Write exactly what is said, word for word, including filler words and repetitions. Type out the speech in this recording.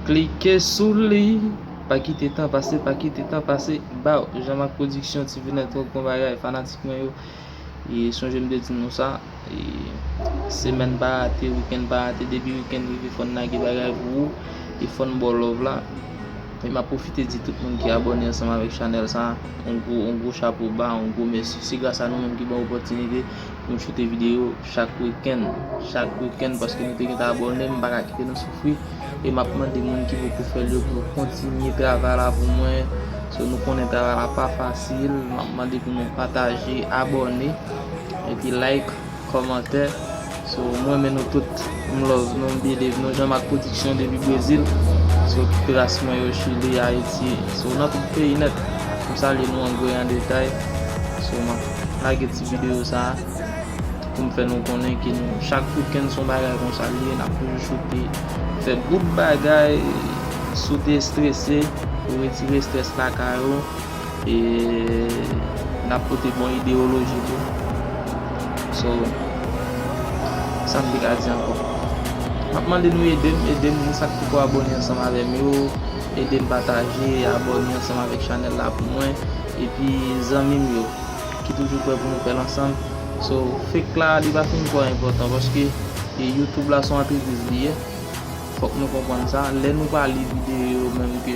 Klike sou li. Pa kite tan pase, pa kite tan pase. Baw, Jean Marc Production, Ti Vin Entwo, bon bagay, fanatik mwen yo. E sonje m te di nou sa, e semèn pa rate, wikenn pa rate, depi wikenn rive fò n lage bagay pou ou, e fò n ba w love la. E m ap pwofite di tout moun ki abòne ansanm avèk chanèl sa, yon gwo, yon gwo chapo ba, yon gwo mèsi. Se gras a nou menm ki ban opòtinite pou m choute videyo chak wikenn, chak wikenn, paske nou te gentan abòne, m pa ka kite nou soufri. E m ap mande moun ki poko fè l yo pou nou kontinye travay la pou mwen. So, nou konnen travay la pa fasil. M ap mande pou nou pataje, abòne, epi like, kòmantè. So, m renmen nou tout. M love nou, m believe nou. Jean Marc Production depi Brezil. So, tout ras mwen yo, Chili, Ayiti. So, nan tout peyi nèt. M salye nou an gwo e an detay. So, m ap lage ti videyo sa a pou m fè nou konnen ke nou, chak wikenn se yon bagay konsa li ye, n ap toujou choute, fè bout bagay, si w te estrese, pou retire estrès lakay ou, e n ap pote bon ideyoloji tou. So, sa m te ka di ankò? M ap mande nou ede m, ede m, moun sa k poko abòne ansanm avè m yo, ede m pataje, abòne ansanm avèk chanèl la pou mwen, epi zanmi m yo ki toujou prè pou nou fè l ansanm. So, fake la, li pa fin twò enpòtan, paske, e, YouTube la se yon antrepriz li ye. Fòk nou konprann sa. Lè nou pa li videyo yo menm ke